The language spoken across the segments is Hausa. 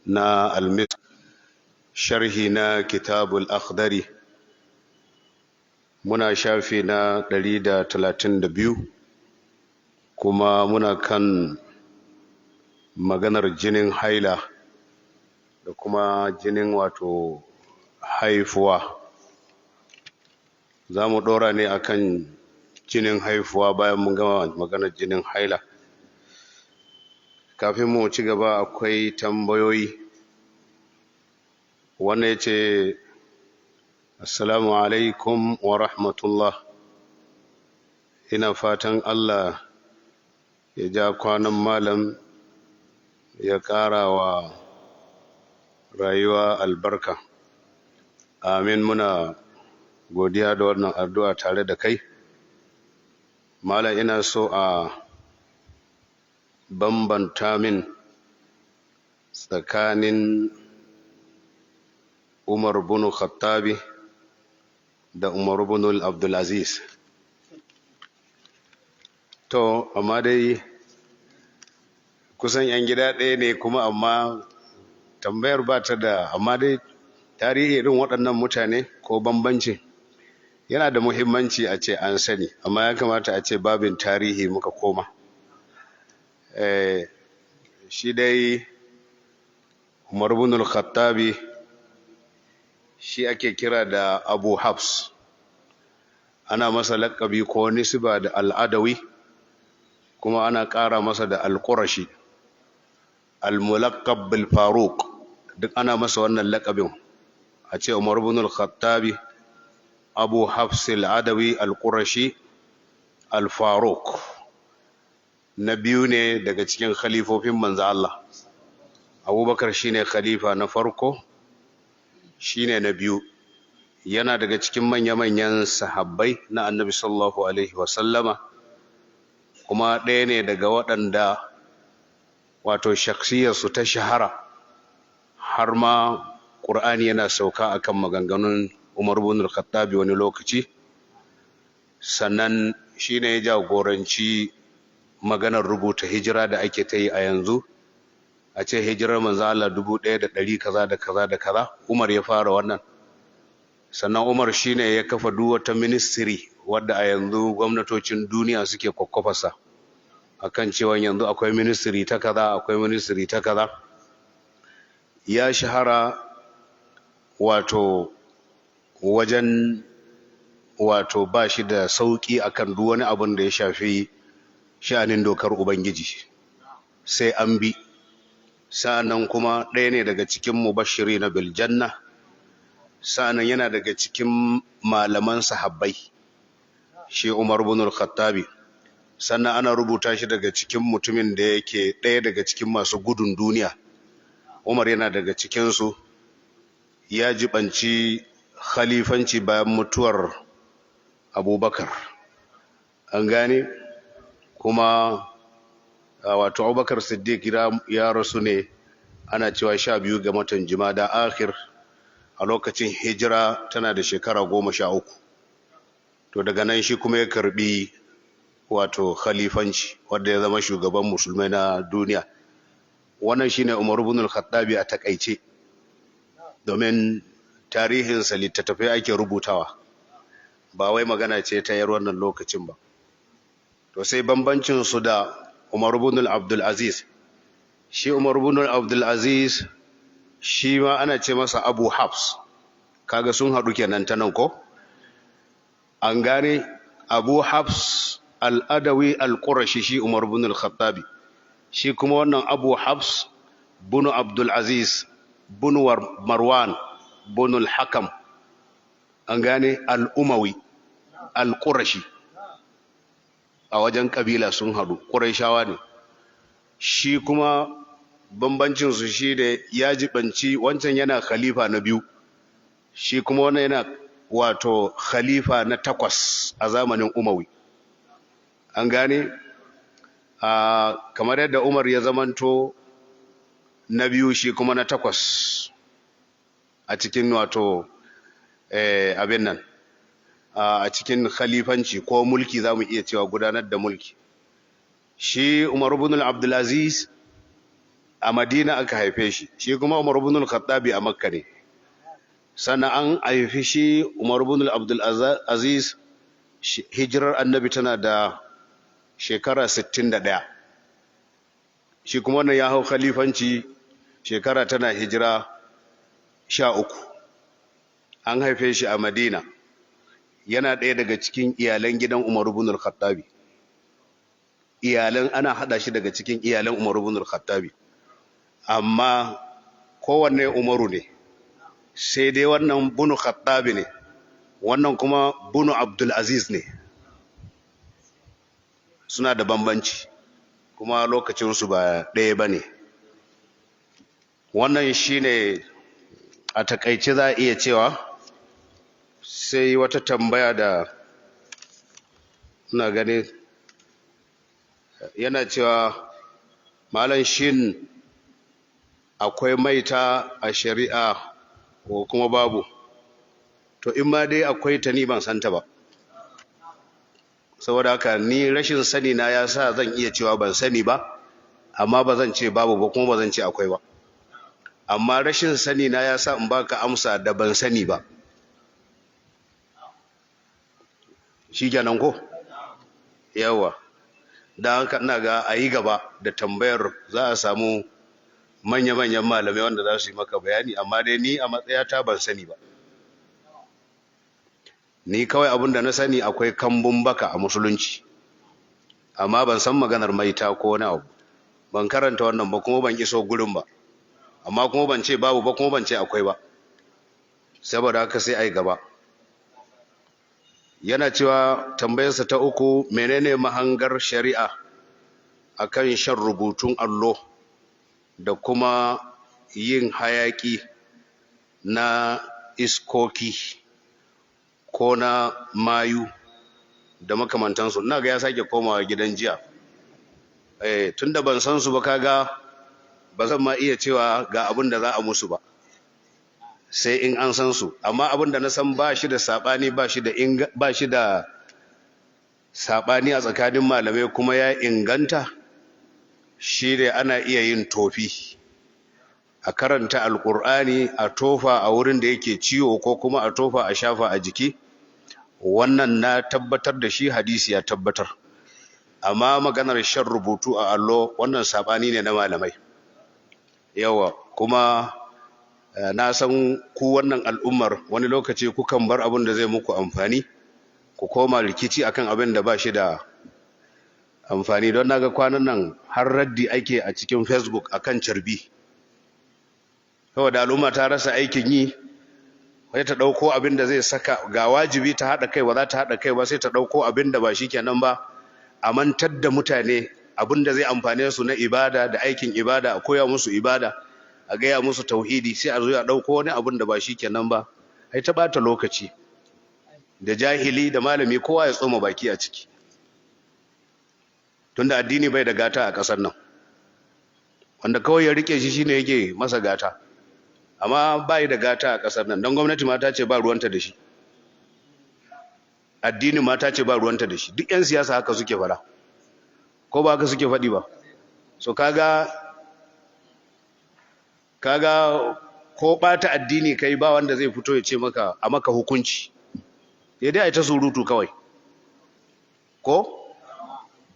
Na almis sharhi na Kitabul Akhdari, muna shafi na 132, kuma muna kan maganar jinin haila da kuma jinin wato haifuwa. Za mu ɗora ne akan jinin haifuwa bayan mun gama maganar jinin haila. Kafin mu ci gaba, akwai tambayoyi. Wannan ya ce, "Assalamu alaikum wa rahmatullah. Ina fatan Allah ya ja kwanan malam, ya ƙara wa rayuwa albarka. Amin." Muna godiya da wannan addu'a tare da kai. "Malam, ina so a bambanta min tsakanin Umar bin Khattabi da Umar bin Abdulaziz." To, amma dai kusan 'yan gida ɗaya ne kuma, amma tambayar ba ta da, amma dai tarihi irin waɗannan mutane ko bambanci yana da muhimmanci a ce an sani, amma ya kamata a ce babin tarihi muka koma. Shi dai Umar bin al-Khattabi shi ake kira da Abu Hafs, ana masa laƙabi ko nisba da Al'adawi, kuma ana ƙara masa da Al-Qurashi, Al-Mulaqqab bil Faruq, duk ana masa wannan laƙabin. A ce Umar bin al-Khattabi, Abu Hafs al-Adawi Al-Qurashi Al-Faruq, na biyu ne daga cikin khalifofin Manzo Allah. Abubakar shine khalifa na farko, shine na biyu. Yana daga cikin manya-manyan sahabbai na Annabi sallallahu alaihi wasallama, kuma ɗaya ne daga waɗanda wato shaksiyarsu ta shahara, har ma Ƙur'ani yana sauka akan maganganun Umar bin al-Khattabi wani lokaci. Sannan shine ya jagoranci maganar rubuta hijira da ake ta yi a yanzu, a ce hijirar Manzo Allah 1100 kaza da kaza da kaza. Umar ya fara wannan. Sannan Umar shine ya kafa duk wata ministry wadda a yanzu gwamnatocin duniya suke kwakwafasa akan cewa yanzu akwai ministry ta kaza, akwai ministry ta kaza. Ya shahara wato wajen wato ba shi da sauƙi akan duk wani abin da ya shafi sha'anin dokar Ubangiji, sai an bi. Sa'annan kuma ɗaya ne daga cikin mubashiri na biljanna. Sa'annan yana daga cikin malaman sahabbai, shi Umar bin al-Khattabi. Sannan ana rubuta shi daga cikin mutumin da yake ɗaya daga cikin masu gudun duniya. Umar yana daga cikinsu. Ya jibanci khalifanci bayan mutuwar Abubakar, an gane? Kuma wato Abubakar Siddiq ya rasu ne ana cewa 12 ga watan Jimada Akhir, a lokacin hijira tana da shekara 13. To, daga nan shi kuma ya karbi wato khalifanci, wanda ya zama shugaban musulmai na duniya. Wannan shine Umar ibn al-Khattabi a takaice, domin tarihinsa littattafai ake rubutawa, ba wai magana ce ta yar wannan lokacin ba. To, sai bambancin su da Umar ibn Abdul Aziz. Shi Umar ibn Abdul Aziz shi ma ana ce masa Abu Hafs. Kaga sun haɗu kenan ta nan ko? An gane? Abu Hafs Al-Adawi Al-Qurashi shi Umar ibn al-Khattabi. Shi kuma wannan Abu Hafs bin Abdul Aziz bin Marwan bin Al-Hakam, an gane, Al-Umawi Al-Qurashi. A wajen kabila sun haɗu, Qurayshawa ne. Shi kuma bambancin su shi da ya jibanci wancan yana khalifa na biyu, shi kuma wannan yana wato khalifa na takwas a zamanin Umawi, an gane? A kamar yadda Umar ya zamanto na biyu, shi kuma na takwas a cikin wato abin nan, a cikin khalifanci ko mulki, za mu iya cewa gudanar da mulki. Shi Umar ibn Abdulaziz A Madina aka haife shi, shi kuma Umar ibn al-Khattabi a Makka ne. Sannan an haifi shi Umar ibn Abdul Aziz hijirar Annabi tana da shekara 61. Shi kuma wannan ya hau khalifanci shekara tana hijira 13. An haife shi a Madina. Yana ɗaya daga cikin iyalan gidan Umar ibn al-Khattabi. Iyalan, ana hada shi daga cikin iyalan Umar ibn al-Khattabi. Amma kowanne Umaru ne. Sai dai wannan bunu Khattabi ne, wannan kuma bunu Abdul Aziz ne. Suna da bambanci, kuma lokacinsu ba ɗaya ba ne. Wannan shine a takaice za a iya cewa. Sai wata tambaya da ina gani yana cewa, "Malam, shin akwai maita a shari'a ko kuma babu?" To, in ma dai akwai ta, ni ban santa ba. Saboda haka ni rashin sani na ya sa zan iya cewa ban sani ba, amma ba zan ce babu ba, kuma ba zan ce akwai ba. Amma rashin sani na ya sa in baka amsa da ban sani ba. Shi kenan ko? Yawa. Don haka ina ga a yi gaba da tambayar, za a samu manya-manyan malamai wanda za su yi maka bayani. Amma dai ni a matsayata ban sani ba. Ni kawai abin da na sani, akwai kambun baka a musulunci, amma ban san maganar maita ko wani abu. Ban karanta wannan ba, kuma ban iso gurin ba. Amma kuma ban ce babu ba, kuma ban ce akwai ba. Saboda haka sai ai gaba. Yana cewa, tambayarsa ta uku, menene mahangar shari'a akan shan rubutun allo da kuma yin hayaki na iskoki ko na mayu da makamantansu? Ina ga ya sake komawa gidan jiya. Tunda ban san su ba, kaga ba zan ma iya cewa ga abin da za a musu ba, sai in an san su. Amma abin da na san ba shi da sabani, ba shi da sabani a tsakanin malamai, kuma ya inganta, shi ne ana iya yin tofi, a karanta Alkur'ani a tofa a wurin da yake ciwo, ko kuma a tofa a shafa a jiki. Wannan na tabbatar da shi, hadisi ya tabbatar. Amma maganar shan rubutu a allo, wannan sabani ne na malamai. Yawa, kuma na san ku wannan al'ummar wani lokaci kukan bar abin da zai muku amfani, ku koma rikici akan abin da ba shi da amfani. Don naga kwanan nan har raddi ake a cikin Facebook akan carbi. Saboda al'umma ta rasa aikin yi, wai ta ɗauko abin da zai saka ga wajibi ta haɗa kai, ba za ta haɗa kai ba, sai ta ɗauko abin da ba shi kenan ba, a mantar da mutane abin da zai amfane su na ibada da aikin ibada, a koya musu ibada, a gaya musu tauhidi. Sai a zo a ɗauko wani abin da ba shi kenan ba, ai ta ɓata lokaci, da jahili da malami kowa ya tsoma baki a ciki. Tunda addini bai da gata a ƙasar nan, wanda kawai ya rike shi shine yake masa gata, amma bai da gata a ƙasar nan, don gwamnati ma ta ce ba ruwanta da shi, addini ma ta ce ba ruwanta da shi. Duk 'yan siyasa haka suke fara, ko ba haka suke faɗi ba? So kaga ko ɓata addini kai, ba wanda zai fito ya ce maka a maka hukunci, ya dai a ta surutu kawai. Ko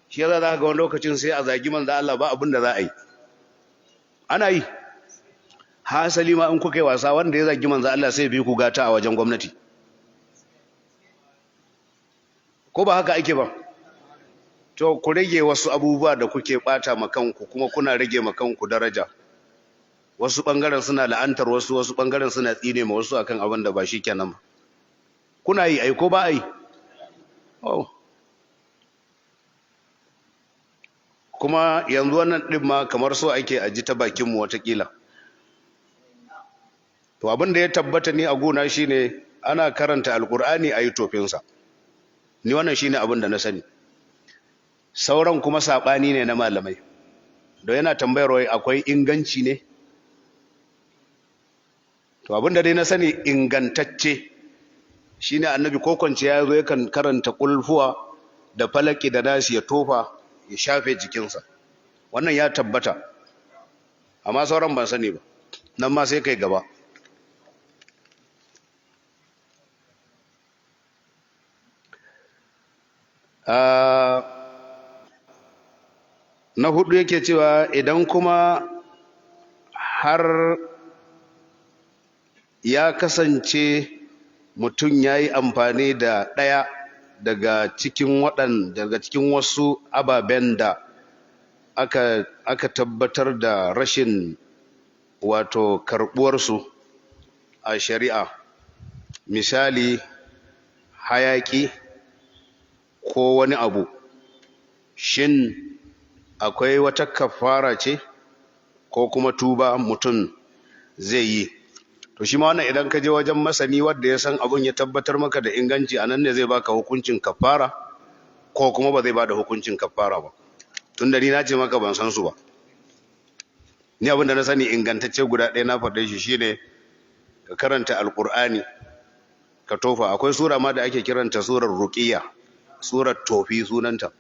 shi yasa za ka ga wani lokacin sai a zagi manzo Allah, ba abin da za a yi. Ana yi. Hasali ma in kuka yi wasa, wanda ya zagi manzo Allah sai bi ku gata a wajen gwamnati. Ko ba haka ake ba? To, ku rage wasu abubuwa da kuke bata ma kanku, kuma kuna rage ma kanku daraja. Wasu bangaren suna la'antar wasu, wasu bangaren suna tsine ma wasu akan abin da ba shi kenan ba. Kuna yi ai, ko ba ai? Oh, kuma yanzu wannan din ma kamar so ake aji ta bakin mu watakila. To, abin da ya tabbata ni a gona shine ana karanta Alkur'ani ayi tofinsa. Ni wannan shine abin da na sani. Sauran kuma sabani ne na malamai. Don yana tambayar wai akwai inganci ne. To, abin da dai na sani ingantacce shine Annabi ko kwance ya zo, yakan karanta kulfuwa da Falaki da Nasi, ya tofa ya shafe jikinsa. Wannan ya tabbata. Amma sauran ban sani ba, nan ma sai kai gaba. Na hudu yake cewa idan kuma har ya kasance mutum ya yi amfani da ɗaya daga cikin daga cikin wasu ababen da aka tabbatar da rashin wato karɓuwarsu a shari'a, misali hayaƙi ko wani abu, shin akwai wata kafara ce ko kuma tuba mutum zai yi? To shi ma wannan idan ka je wajen masani wanda ya san abun ya tabbatar maka da inganci, anan ne zai baka hukuncin kafara ko kuma ba zai bada hukuncin kafara ba. Tunda ni na ce maka ban san su ba. Ni abin da na sani ingantacce guda ɗaya na faɗe shi, shine ka karanta Alƙur'ani ka tofa. Akwai sura ma da ake kiranta surar ruqiyya, surar tofi sunanta.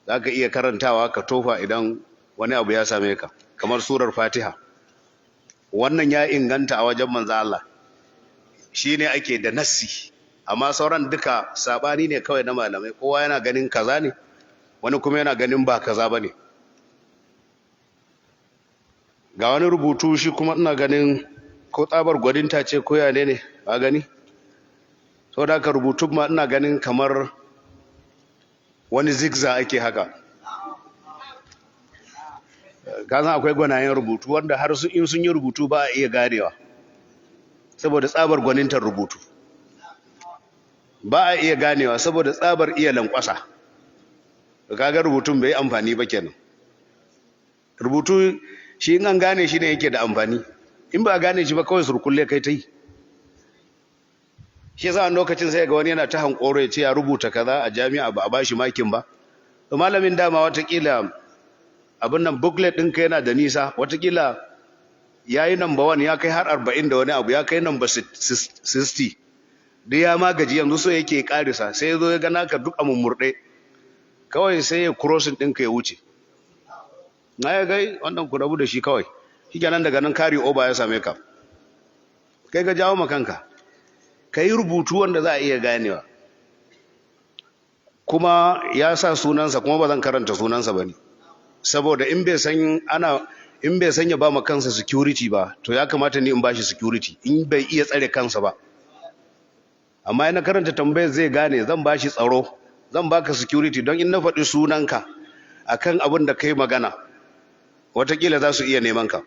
Za ka iya karantawa ka tofa idan wani abu ya same ka, kamar surar Fatiha. Wannan ya inganta a wajen manzo Allah, shine ake da nassi. Amma sauran duka sabani ne kawai na malamai, kowa yana ganin kaza ne, wani kuma yana ganin ba kaza bane. Ga wani rubutu shi kuma ina ganin ko tsabar gwaninta ce ko ya ne ba gani. Saboda haka rubutun ma ina ganin kamar wani zigzag ake haka. Ka san akwai gwanayen rubutu wanda har su in sun yi rubutu ba a iya ganewa saboda tsabar gwanintar rubutu, ba a iya ganewa saboda tsabar iya lankwasa. Kaga rubutun bai amfani ba kenan. Rubutu shi in an gane shi ne yake da amfani, in ba a gane shi ba kawai surkulle kai ta yi. Shi yasa wani lokacin sai ga wani yana ta hankoro ya ce ya rubuta kaza a jami'a ba a bashi makin ba. To malamin dama watakila abin nan booklet ɗinka yana da nisa, watakila ya yi number 1 ya kai har 40 da wani abu, ya kai number 60, duk ya magaji, yanzu so yake karisa, sai ya zo ya ga naka duk a mummurɗe, kawai sai ya crossing ɗinka ya wuce. Na ya gai wannan ku rabu da shi kawai, shikenan daga nan carry over ya same ka, kai ka jawo ma kanka. Ka yi rubutu wanda za a iya ganewa. Kuma ya sa sunansa, kuma ba zan karanta sunansa ba ne, saboda in bai san ana in bai san ya ba ma kansa security ba, to ya kamata ni in bashi security in bai iya tsare kansa ba. Amma ina karanta tambayar zai gane, zan bashi tsaro, zan baka security, don in na faɗi sunanka akan abin da kai magana, watakila za su iya neman ka.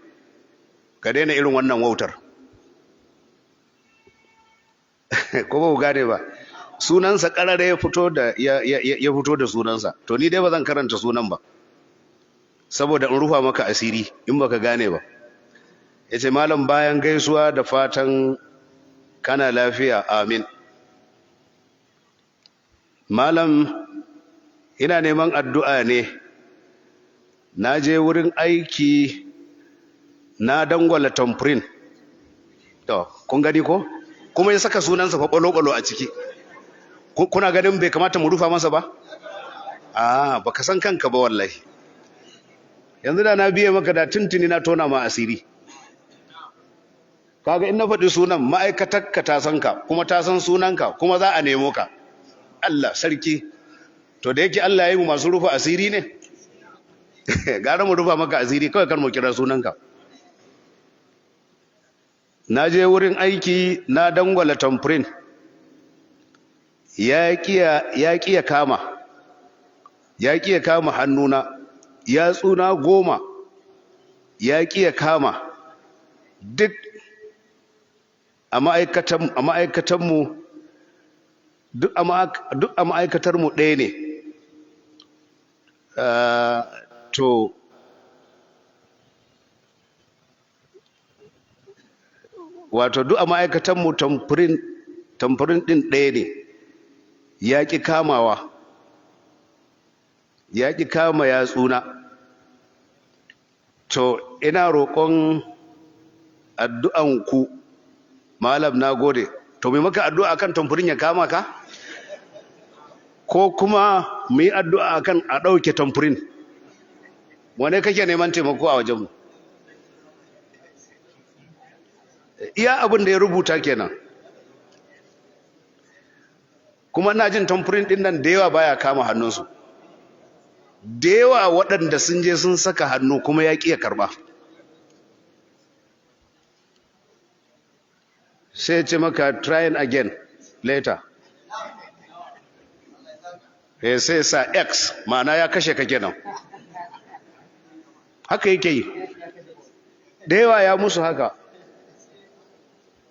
Ka daina irin wannan wautar. Ko ba ku gane ba? Sunansa ƙarara ya fito da ya fito da sunansa. To ni dai ba zan karanta sunan ba saboda in rufa maka asiri in baka gane ba. Yace malam, bayan gaisuwa da fatan kana lafiya, amin. Malam, ina neman addu'a ne. Na je wurin aiki na dangwala tamfirin. To kun gani ko? Kuma ya saka sunansa fa balo-balo a ciki. Kuna ganin bai kamata mu rufa masa ba? A baka san kanka ba wallahi. Yanzu da na biye maka da tuntuni na tona ma asiri. Kaga in na faɗi sunan, ma'aikatar ka ta san ka, kuma ta san sunanka, kuma za a nemo ka. Allah sarki. To da yake Allah ya yi mu masu rufa asiri ne, gara mu rufa maka asiri kawai, kar mu kira sunanka. Na je wurin aiki na dangwala tamfirin, ya kiya kama, ya kiya kama hannuna, ya tsuna 10 ya kiya kama. Duk a ma'aikatanmu, duk a ma'aikatarmu ɗaya ne. To wato duk a ma'aikatanmu tamfirin ɗin ɗaya ne, ya ƙi kamawa, ya ƙi kama yatsuna. To ina roƙon addu'anku malam, na gode. To mai maka addu'a akan tamfirin ya kama ka, ko kuma mu yi addu'a akan a ɗauke tamfirin? Wane kake neman taimako a wajenmu? Iya abin da ya rubuta kenan. Kuma ina jin tamfurin din nan da yawa baya kama hannunsu. Da yawa waɗanda sun je sun saka hannu kuma ya ƙi ya karɓa. Sai ya ce maka trying again later. Sai sa X, ma'ana ya kashe ka kenan. Haka yake yi. Da yawa ya musu haka.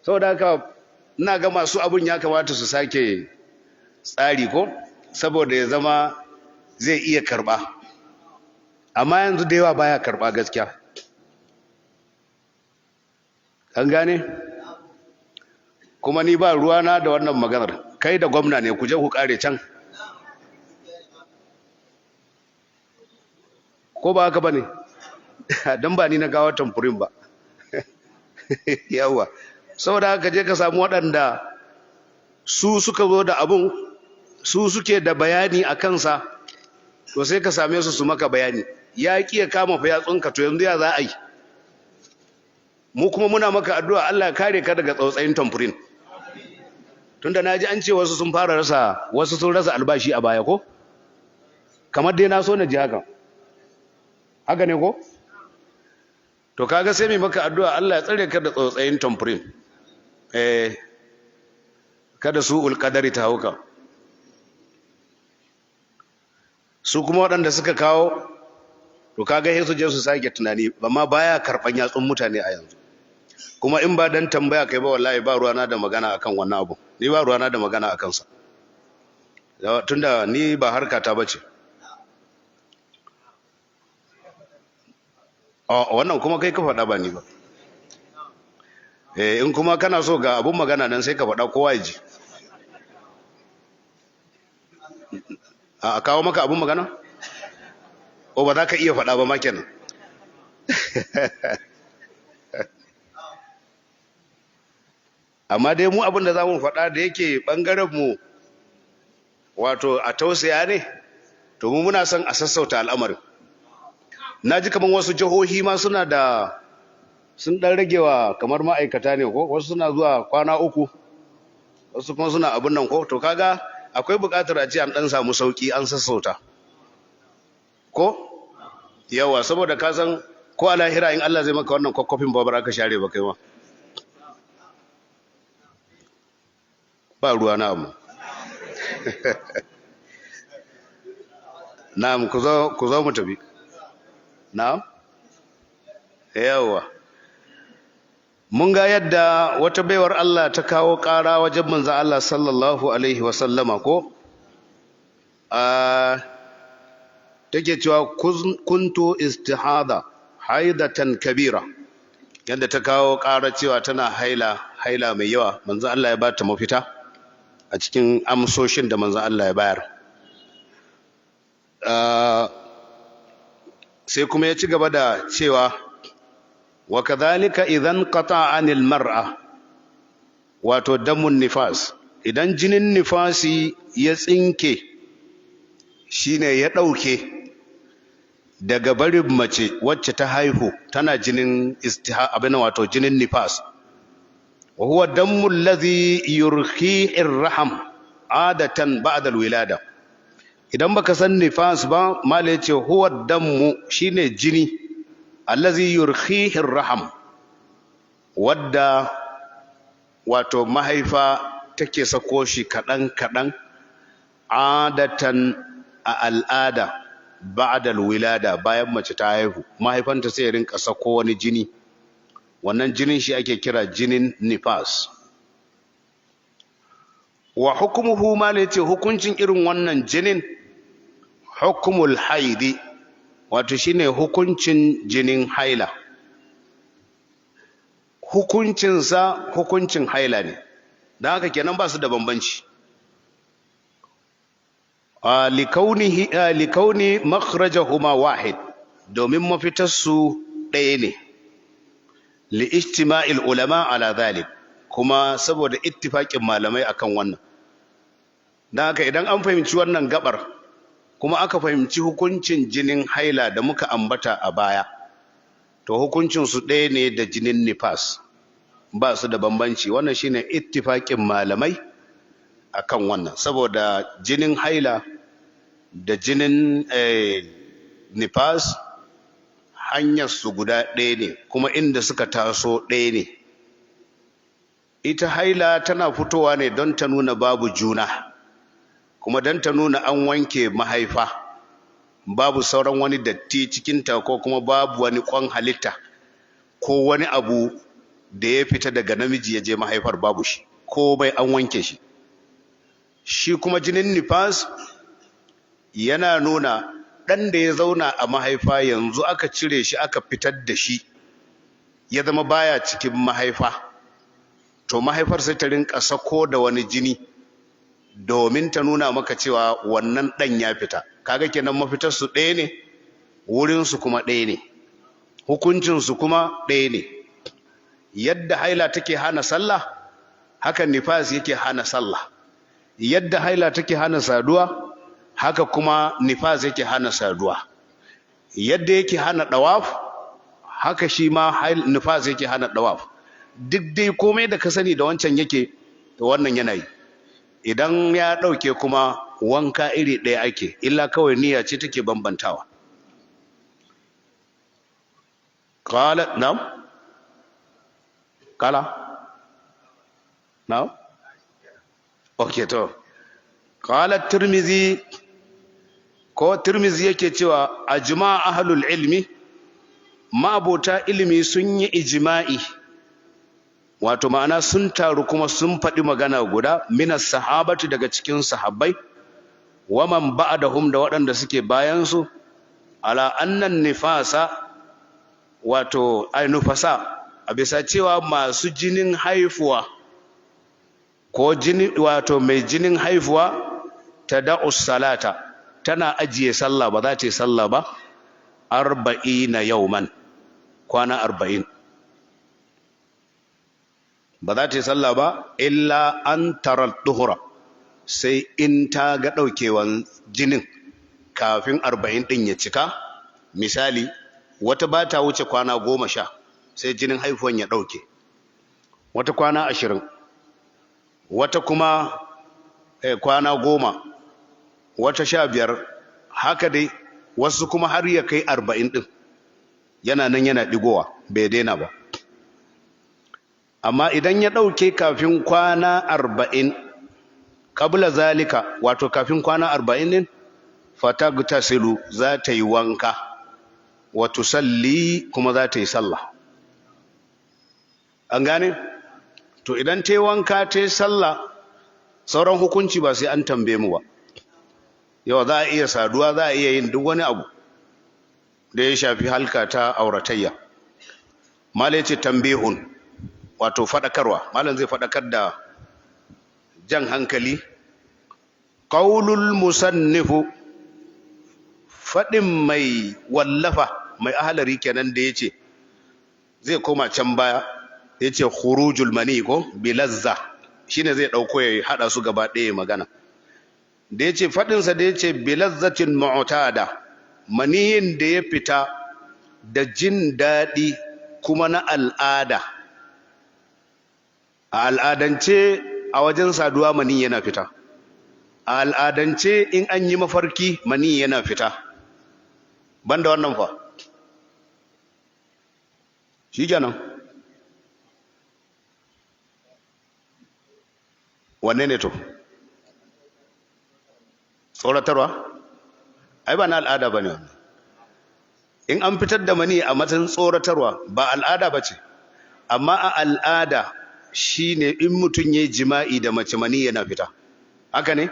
Saboda haka ina ga masu abun ya kamata su sake tsari ko, saboda ya zama zai iya karba. Amma yanzu da yawa baya karba gaskiya. An gane? Kuma ni ba ruwana da wannan maganar. Kai da gwamna ne ku je ku kare can. Ko ba haka bane? Dan ba ni na gawo tamfurin ba. Yawa. Saboda haka je ka samu waɗanda su suka zo da abun, su suke da bayani a kansa, to sai ka same su su maka bayani. Ya ƙi ya kama fa yatsunka, to yanzu ya za a yi? Mu kuma muna maka addu'a Allah ya kare ka daga tsautsayin tamfurin. Tunda na ji an ce wasu sun fara rasa, wasu sun rasa albashi a baya ko? Kamar dai na so na ji haka. Haka ne ko? To kaga sai mai maka addu'a Allah ya tsare ka da tsautsayin tamfurin. Kada su ulqadari ta hauka. Su kuma waɗanda suka kawo, to kaga sai su je su sake tunani, amma baya karɓan yatsun mutane a yanzu. Kuma in ba dan tambaya kai ba, wallahi ba ruwana da magana akan wannan abu. Ni ba ruwana da magana akan sa. Tunda ni ba harka ta bace. Wannan kuma kai ka faɗa ba ni ba. In kuma kana so ga abun magana nan sai ka faɗa kowa ya ji. A kawo maka abun magana? O ba za ka iya faɗa ba ma kenan. Amma dai mu abin da za mu faɗa da yake ɓangaren mu wato a tausaya ne, to mu muna son a sassauta al'amarin. Na ji kamar wasu jihohi ma suna da sun ɗan ragewa kamar ma'aikata ne ko, wasu suna zuwa kwana 3, wasu kuma suna abin nan ko. To kaga akwai buƙatar a ce an ɗan samu sauƙi an sassauta ko. Yawa, saboda ka san ko a lahira in Allah zai maka wannan kwakwafin ba ba ka share ba kai ma. Ba ruwa na abu. Na'am, ku zo mu tafi. Na'am. Yawa. Mun ga yadda wata baiwar Allah ta kawo ƙara wajen manzon Allah sallallahu alaihi wasallama ko? Take cewa kuntu istihada haidatan kabira. Yadda ta kawo ƙara cewa tana haila, haila mai yawa, manzon Allah ya bata mafita a cikin amsoshin da manzon Allah ya bayar. Sai kuma ya ci gaba da cewa wa kadhalika idan qata anil mar'a, wato damun nifas, idan jinin nifasi ya tsinke, shine ya dauke daga barin mace wacce ta haihu tana jinin abin wato jinin nifas, wa huwa damu alladhi yurkhi ar-raham adatan ba'da al-wilada. Idan baka san nifas ba, mala yace huwa damu shine jini allazi yurkhihi ar-raham, wadda wato mahaifa take sako shi kadan kadan adatan a al'ada ba'da al-wilada, bayan mace ta haihu mahaifanta sai rinka sako wani jini. Wannan jinin shi ake kira jinin nifas. Wa hukumuhu, mala yace hukuncin irin wannan jinin hukumul haidi, wato shine hukuncin jinin haila. Hukuncinsa hukuncin haila ne, don haka kenan ba su da bambanci. Likauni makhrajahuma wahid, domin mafitarsu ɗaya ne. Li ijtima'il ulama ala dhalik, kuma saboda ittifaƙin malamai akan wannan. Don haka idan an fahimci wannan gabar, kuma aka fahimci hukuncin jinin haila da muka ambata a baya, to hukuncin su ɗaya ne da jinin nifas. Ba su da bambanci. Wannan shine ittifaƙin malamai akan wannan, saboda jinin haila da jinin nifas hanyar su guda ɗaya ne, kuma inda suka taso ɗaya ne. Ita haila tana fitowa ne don ta nuna babu juna, kuma don ta nuna an wanke mahaifa, babu sauran wani datti cikinta, ko kuma babu wani kwan halitta ko wani abu da ya fita daga namiji ya je mahaifar, babu shi, ko bai an wanke shi. Shi kuma jinin nifas yana nuna ɗan da ya zauna a mahaifa yanzu aka cire shi, aka fitar da shi, ya zama baya cikin mahaifa. To mahaifar sai ta rinka sako da wani jini domin ta nuna maka cewa wannan ɗan ya fita. Kaga kenan mafitar su ɗaya ne, wurin su kuma ɗaya ne, hukuncin su kuma ɗaya ne. Yadda haila take hana sallah, haka nifas yake hana sallah. Yadda haila take hana saduwa, haka kuma nifas yake hana saduwa. Yadda yake hana dawaf, haka shi ma nifas yake hana dawaf. Duk dai komai da ka sani da wancan yake, to wannan yana yi. Idan ya ɗauke kuma, wanka iri ɗaya ake, illa kawai niyya ce take bambantawa. Qala, na'am, qala, na'am, okay. To qala Tirmizi, ko Tirmizi yake cewa ajma ahlul ilmi, ma'abota ilimi sun yi ijma'i, wato ma'ana sun taru kuma sun faɗi magana guda, minas sahabati, daga cikin sahabbai, waman ba'dahum, da waɗanda suke bayan su, ala annan nifasa, wato ai nufasa, a bisa cewa masu jinin haifuwa ko jini, wato mai jinin haifuwa, tada'u salata, tana ajiye sallah, ba za ta yi sallah ba, 40 yauman, kwana 40 ba za ta yi sallah ba, illa an taral duhura, sai in ta ga ɗaukewan jinin kafin 40 ɗin ya cika. Misali, wata ba ta wuce kwana 10 sai jinin haifuwan ya ɗauke, wata kwana 20, wata kuma kwana 10, wata 15, haka dai. Wasu kuma har ya kai 40 ɗin yana nan yana ɗigowa, bai daina ba. Amma idan ya ɗauke kafin kwana 40, kabla zalika, wato kafin kwana 40 ɗin, fatagtasilu, za ta yi wanka, wa tusalli, kuma za ta yi sallah. An gane? To idan ta yi wanka, ta yi sallah, sauran hukunci ba sai an tambaye mu ba. Yau za a iya saduwa, za a iya yin duk wani abu da ya shafi halka ta auratayya. Malai ce tambihun, wato faɗakarwa. Malam zai faɗakar da jan hankali. Qaulul musannifu, faɗin mai wallafa, mai ahalari kenan, da yace zai koma can baya, yace khurujul mani ko bilazza, shine zai dauko ya hada su gaba ɗaya magana. Da yace faɗin sa da yace bilazzatin mu'tada, maniyin da ya fita da jin daɗi kuma na al'ada. A al'adance, a wajen saduwa mani yana fita. A al'adance, in an yi mafarki mani yana fita. Banda wannan fa, shi kenan. Wanne ne to tsoratarwa? Ai ba na al'ada ba ne wannan. In an fitar da mani a matsayin tsoratarwa, ba al'ada ba ce. Amma a al'ada shine in mutum ya yi jima'i da mace, mani yana fita. Haka ne?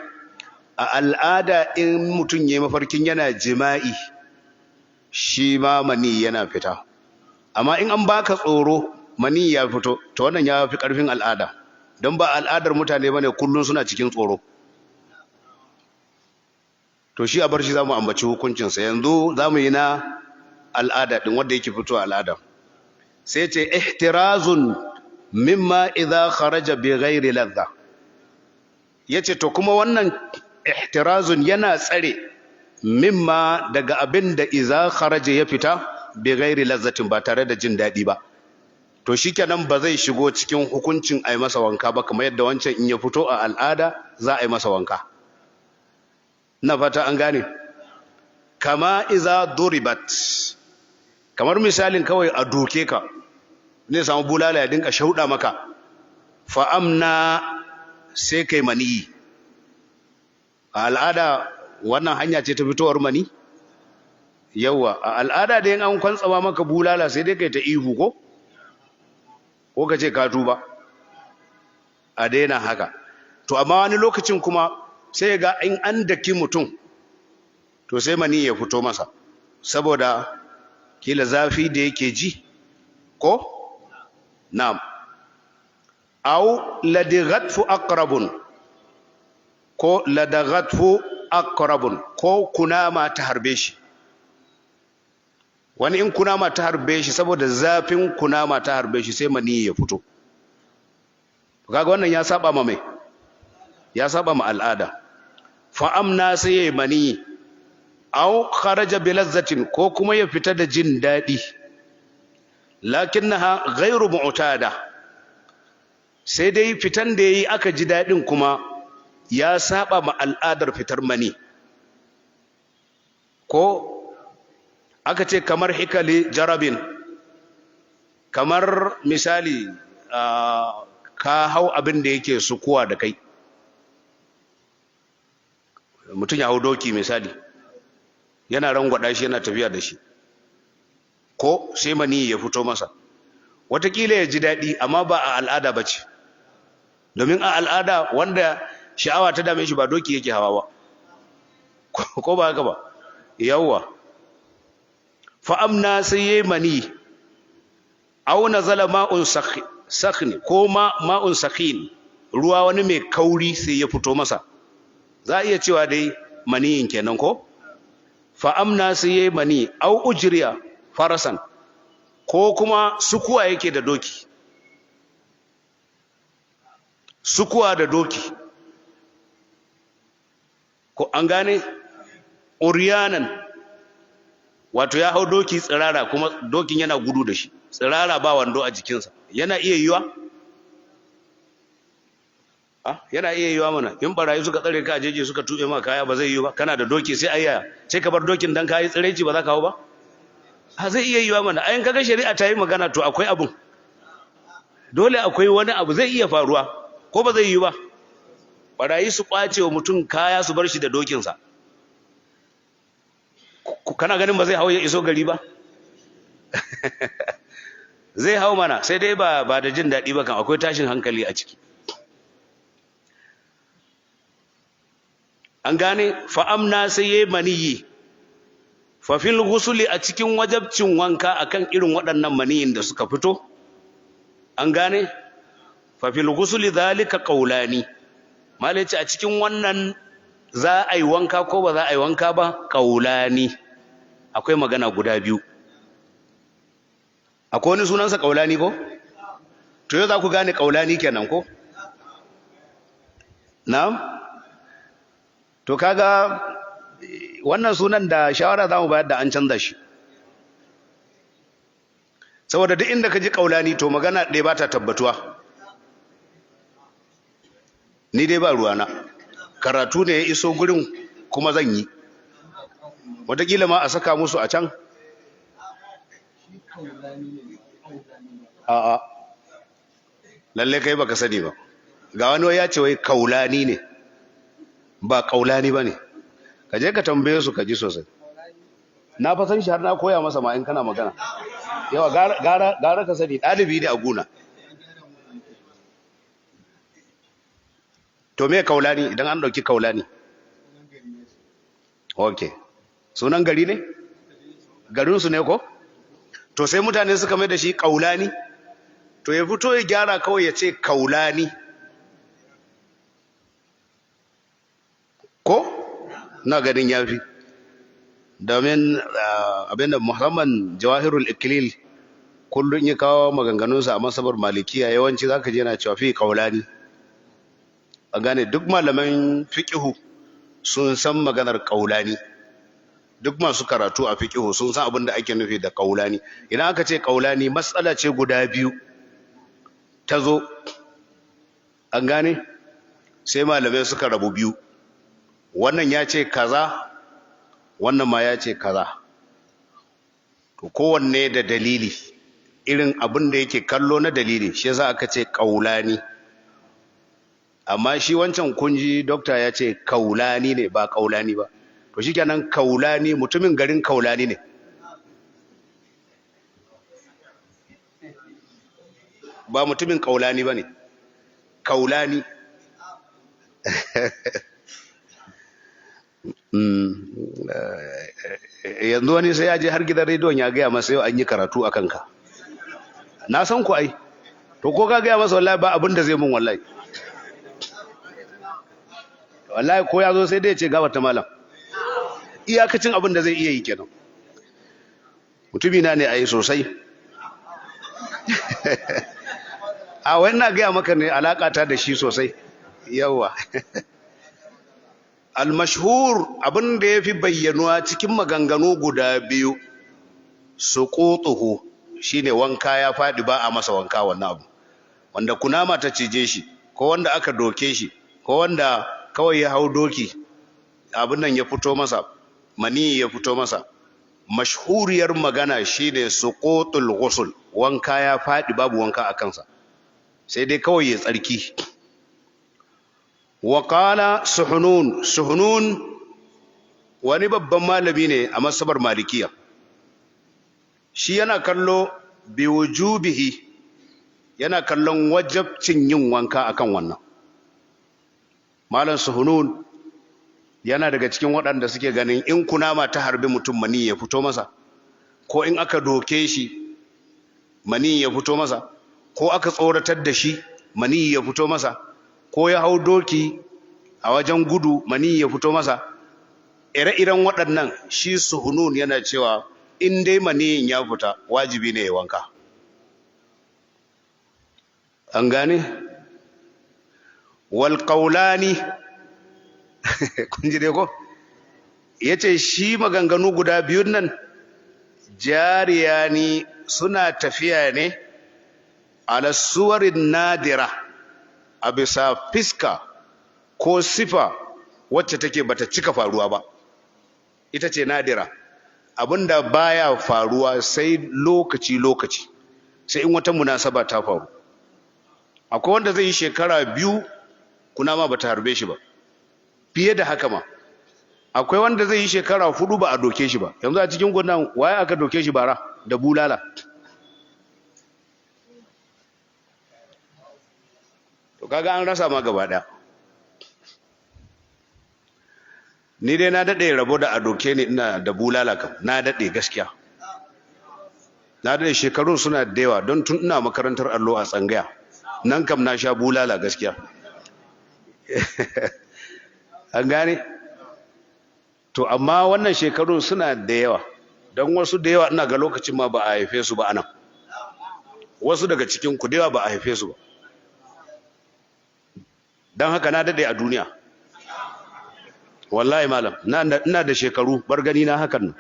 A al'ada, in mutum ya yi mafarkin yana jima'i, shi ma mani yana fita. Amma in an baka tsoro mani ya fito, to wannan ya fi ƙarfin al'ada, don ba al'adar mutane bane kullum suna cikin tsoro. To shi a bar shi, za mu ambaci hukuncinsa. Yanzu za mu yi na al'ada ɗin, wanda yake fito al'ada. Sai ce ihtirazun mimma idza kharaja bi ghairi ladha. Yace to kuma wannan ihtirazun yana tsare mimma, daga abin da iza kharaja, ya fita, bi ghairi lazzatin, ba tare da jin daɗi ba. To shikenan, ba zai shigo cikin hukuncin a yi masa wanka ba, kamar yadda wancan in ya fito a al'ada za a yi masa wanka. Ina fata an gane. Kama iza duribat, kamar misalin kawai a duke ka ne, samu bulala ya dinka shauɗa maka, fa'amna, sai kai maniyi. A al'ada wannan hanya ce ta fitowar mani. Yawa, a al'ada da yin an kwantsama maka bulala, sai dai kai ta ihu ko ka ce ka tuba, a daina haka. To amma wani lokacin kuma sai ga in an daki mutum, to sai mani ya fito masa, saboda kila zafi da yake ji ko. Na'am. Au ladighatfu aqrabun, ko ladaghatfu aqrabun, ko kunama ta harbe shi. Wani in kunama ta harbe shi, saboda zafin kunama ta harbe shi, sai mani ya fito. Kaga wannan ya saba ma mai, ya saba ma al'ada. Fa amna, sai yayi mani. Aw kharaja bi lazzatin, ko kuma ya fita da jin dadi, lakinnaha ghairu mu'tada, sai dai fitan da yayi aka ji dadin kuma ya saba ma al'adar fitar mani. Ko aka ce kamar hikali jarabin, kamar misali ka hau abin da yake sukuwa da kai, mutum ya hau doki misali, yana rangwada shi, yana tafiya da shi, ko sai mani ya fito masa. Watakila ya ji daɗi, amma ba a al'ada ba ce, domin a al'ada wanda sha'awa ta dame shi ba doki yake hawa ba, ko ba haka ba? Yawwa. Fa'amna, sai yayi mani. Aw nazala ma'un sakhni, ko ma ma'un sakhin, ruwa wani mai kauri sai ya fito masa. Za a iya cewa dai maniyin kenan ko. Fa'amna, sai yayi mani. Aw ujriya farasan, ko kuma sukuwa yake da doki, sukuwa da doki, ko an gane? Uriyanan, wato ya hau doki tsirara, kuma dokin yana gudu da shi tsirara, ba wando a jikinsa. Yana iya yiwa? Ah, yana iya yiwa mana. In barayi suka tsare ka a jeji suka tube ma kaya, ba zai yiwu ba? Kana da doki, sai ayya, sai ka bar dokin dan kayi tsiraici, ba za ka hau ba? A zai iya yiwa mana. Ayin kaga shari'a ta yi magana, to akwai abun, dole akwai wani abu zai iya faruwa, ko ba zai yiwu ba? Barayi su kwace wa mutum kaya, su bar shi da dokinsa, kana ganin ba zai hau ya iso gari ba? Zai hau mana, sai dai ba da jin daɗi ba kan, akwai tashin hankali a ciki. An gane? Fa'amna, sai yayi maniyi. Fa fil ghusli, a cikin wajabcin wanka akan irin waɗannan maniyin da suka fito, an gane? Fa fil ghusli zalika qawlani. Malai ce a cikin wannan za a yi wanka ko ba za a yi wanka ba, qaulani, akwai magana guda biyu. Akwai wani sunansa qaulani ko? To yau za ku gane qaulani kenan ko? Na'am. To kaga wannan sunan da shawara za mu bayar da an canza shi, saboda duk inda ka ji qaulani, to magana ɗaya ba ta tabbatuwa. Ni dai ba ruwana, karatu ne ya iso gurin kuma zan yi. Wataƙila ma a saka musu a can. A'a, lalle kai baka sani ba. Ga wani ya ce wai kaulani ne, ba kaulani ba ne. Ka je ka tambaye su ka ji sosai. Na fa san shi, har na koya masa ma. In kana magana yawa, gara ka sani, ɗalibi ne a guna. To me kaulani? Idan an ɗauki kaulani, ok, sunan gari ne, garinsu ne ko? To sai mutane suka mai da shi kaulani. To ya fito ya gyara kawai, ya ce kaulani ko, na ganin ya fi, domin abinda musamman Jawahirul Ikilil kullum ya kawo maganganunsa a masabar Malikiya, yawanci zaka je yana cewa fi kaulani. A gane, duk malaman fiqihu sun san maganar kaulani. Duk masu karatu a fiqihu sun san abin da ake nufi da kaulani. Idan aka ce kaulani, matsala ce guda biyu. Ta zo, an gane, sai malamai suka rabu biyu. Wannan ya ce kaza, wannan ma ya ce kaza. To kowanne da dalili, irin abin da yake kallo na dalili, shi yasa aka ce kaulani. Amma shi wancan kunji dokta ya ce kaulani ne, ba kaulani ba. To shikenan, kaulani mutumin garin kaulani ne. Ba mutumin kaulani ba ne, kaulani. Yanzu wani sai ya je har gidan rediyon ya gaya masa yau an yi karatu a kanka. Na san ku ai. To ko ka gaya masa, wallahi ba abin da zai mun, wallahi. Wallahi ko ya zo sai dai ya ce gabata malam. Iyakacin abin da zai iya yi kenan. Mutumina ne ai sosai. A wai ina gaya maka ne alaƙata da shi sosai. Yawa. Al-mashhur, abin da yafi bayyanuwa cikin maganganu guda biyu, suqutuhu, shine wanka ya fadi, ba a masa wanka wannan abu. Wanda kunama ta cije shi, ko wanda aka doke shi, ko wanda kawai ya hau doki abin nan ya fito masa, mani ya fito masa. Mashhuriyar magana shine suqutul ghusl, wanka ya fadi, babu wanka a kansa, sai dai kawai ya tsarki. Wa qala Suhunun, Suhunun wani babban malami ne a masabar Malikiya. Shi yana kallo bi wujubihi, yana kallon wajabcin yin wanka akan wannan. Malam Suhunun yana daga cikin waɗanda suke ganin in kunama ta harbi mutum mani ya fito masa, ko in aka doke shi mani ya fito masa, ko aka tsoratar da shi mani ya fito masa, ko ya hau doki a wajen gudu mani ya fito masa, ire-iren waɗannan, shi Suhunun yana cewa in dai maniyin ya fita, wajibi ne ya wanka. An gane? Wal qawlani, kun ji dai ko? Yace shi maganganu guda biyun nan jariyani, suna tafiya ne ala suwarin nadira, a bisa fiska ko sifa wacce take bata cika faruwa ba. Ita ce nadira, abinda baya faruwa sai lokaci lokaci, sai in wata munasaba ta faru. Akwai wanda zai yi shekara 2 kunama bata harbe shi ba, fiye da haka ma. Akwai wanda zai yi shekara 4 ba a doke shi ba. Yanzu a cikin gudan waye aka doke shi bara da bulala? To kaga an rasa ma gaba daya. Ni dai na dade rabo da a doke ni ina da bulala kam, na dade gaskiya. Na dade, shekarun suna da yawa, don tun ina makarantar allo a tsangaya nan kam na sha bulala gaskiya. An gane? To amma wannan shekarun suna da yawa, don wasu da yawa ina ga lokacin ma ba a haife su ba anan. Wasu daga cikin ku da yawa ba a haife su ba. Don haka na dade a duniya. Wallahi malam, ina da shekaru, bar gani na hakan nan.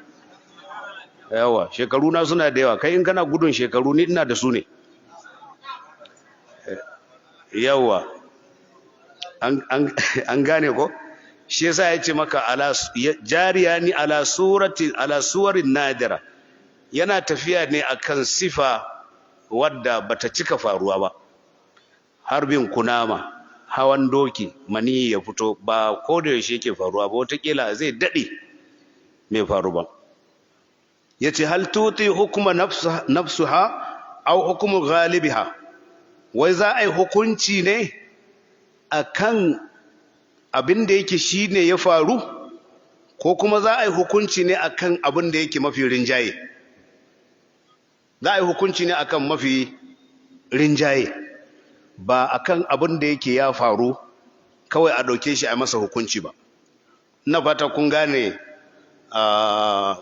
Yawa, shekaru na suna da yawa. Kai in kana gudun shekaru, ni ina da su ne. Yawa. An gane ko? Shi yasa ya ce maka ala jariya ni ala surati, ala suwarin nadira, yana tafiya ne akan sifa wadda bata cika faruwa ba. Harbin kunama, hawan doki, mani ya fito, ba ko da yaushe yake faruwa ba, wataƙila zai daɗe mai faru ba. Yace hal tuti hukuma nafsuha aw hukumu ghalibiha, wai za a yi hukunci ne akan abin da yake shine ya faru, ko kuma za a yi hukunci ne akan abin da yake mafi rinjaye? Za a yi hukunci ne akan mafi rinjaye, ba akan abin da yake ya faru kawai a ɗauke shi a masa hukunci ba. Ina fata kun gane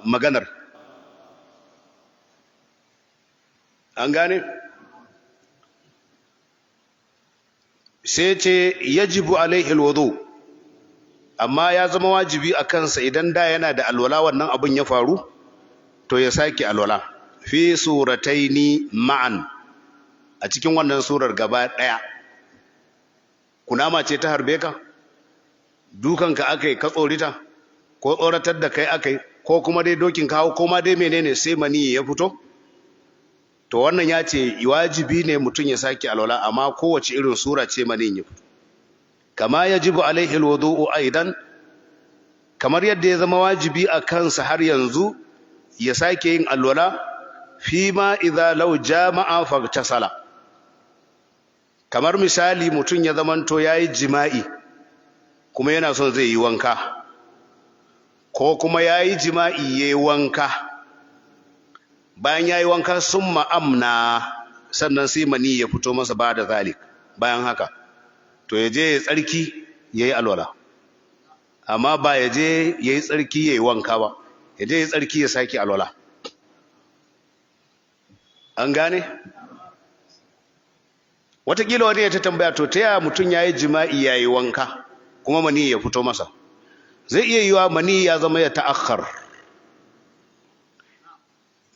maganar. An gane? Sai ce yajibu alaihi alwudu, amma ya zama wajibi a kansa idan da yana da alwala wannan abin ya faru, to ya sake alwala fi surataini ma'an, A cikin wannan surar gaba ɗaya, kunama ce ta harbe ka, dukanka aka yi ka tsorita, ko tsoratar da kai aka yi, ko kuma dai dokin kawo, ko ma dai menene, sai mani ya fito. To wannan ya ce wajibi ne mutum ya sake alwala, amma kowace irin sura ce mani ya fito. Kama yajibu alaihi alwudu'u aidan, kamar yadda ya zama wajibi a kansa har yanzu ya sake yin alwala, fi ma idza law jama'a faghtasala. Kamar misali, mutum ya zamanto yayi jima'i kuma yana son zai yi wanka, ko kuma yayi jima'i yayi wanka, bayan yayi wanka summa amna, sannan sai mani ya fito masa ba da zalik, bayan haka to ya je ya tsarki yayi alwala. Amma ba ya je yayi tsarki yayi wanka ba, ya je ya tsarki ya sake alwala. An gane? Watakila wani ya ta tambaya, to ta yaya mutum ya yi jima'i ya yi wanka kuma mani ya fito masa? Zai iya yiwa mani ya zama ya ta'akhkhar,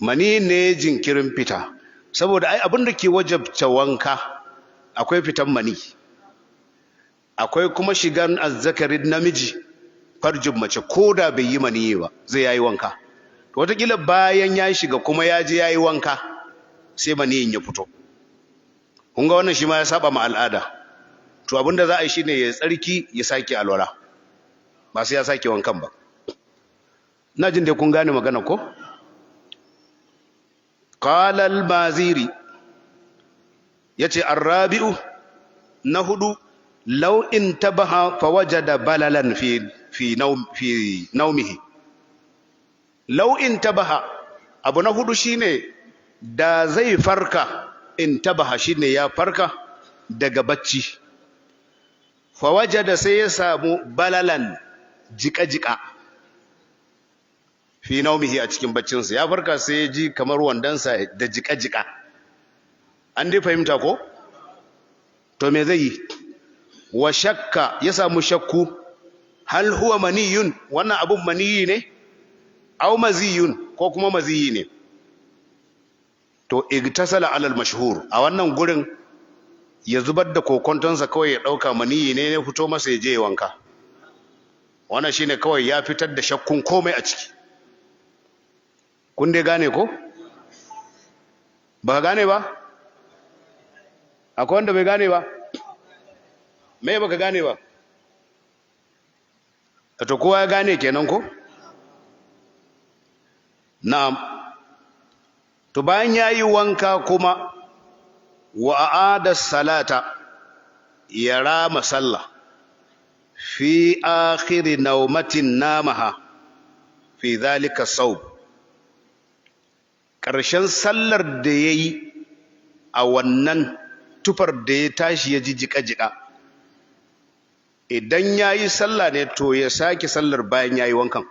mani ne jinkirin fita, saboda ai abin da ke wajabta wanka akwai fitan mani, akwai kuma shigan azzakarin namiji farjin mace, ko da bai yi mani ba zai yayi wanka. To watakila bayan ya shiga kuma ya je yayi wanka sai maniyin ya fito. Kun ga wannan shi ma ya saba ma al'ada. To abinda za a yi shine ya tsarki ya sake alwala, ba sai ya sake wankan ba. Ina jin dai kun gane magana ko? Qala al-Maziri, yace ar-rabi'u, na hudu, law intabaha fawajada balalan fi naumihi. Law intabaha, abu na hudu shine da zai farka. Intabaha shine ya farka daga bacci, fawajada, sai ya samu balalan, jika-jika, fi naumihi, a cikin baccinsa. Ya farka sai ya ji kamar wandansa da jika-jika. An dai fahimta ko? To me zai yi? Wa shakka, ya samu shakku, hal huwa maniyun, wannan abun maniyi ne, aw maziyun, ko kuma maziyi ne? To igtasala alal mashhur. A wannan gurin ya zubar da kokontonsa, kawai ya dauka maniyi ne ya fito masa, ya je ya wanka. Wannan shine kawai ya fitar da shakkun komai a ciki. Kun dai gane ko ba gane ba? Akwai wanda bai gane ba? Me baka gane ba? To kowa ya gane kenan ko? Na'am. To bayan yayi wanka kuma, wa a'ada salata, ya rama sallah, fi akhiri naumatin namaha fi dhalika sawb, ƙarshen sallar da yayi a wannan tufar da ya tashi ya ji jika-jika. Idan yayi sallah ne, to ya sake sallar bayan yayi wankan.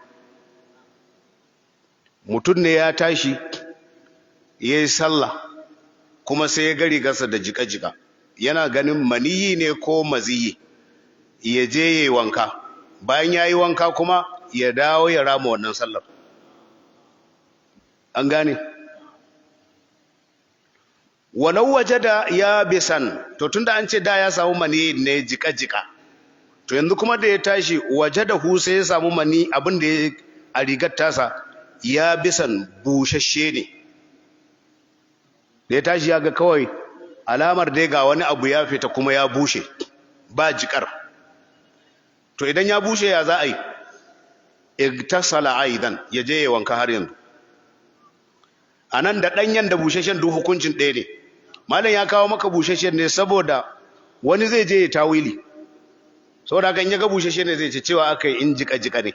Mutum ne ya tashi ya yi sallah kuma sai ya ga rigarsa da jika-jika, yana ganin maniyi ne ko maziyi, ya je ya yi wanka. Bayan ya yi wanka kuma ya dawo ya rama wannan sallar. An gane? Walau wajada yabisan, to tunda an ce da ya samu mani ne jika-jika, to yanzu kuma da ya tashi wajada hu, sai ya samu mani abin da ya a rigar tasa yabisan, bushashe ne. Da ya tashi ya ga kawai alamar dai ga wani abu ya fita kuma ya bushe, ba jikar. To idan ya bushe ya za a yi? Igtasala aidan, ya je ya wanka har yanzu. Anan da ɗanyen da bushashen duk hukuncin ɗaya ne. Malam ya kawo maka bushashen ne saboda wani zai je ya tawili, saboda haka in ya ga bushashen ne zai ce cewa aka yi in jika jika ne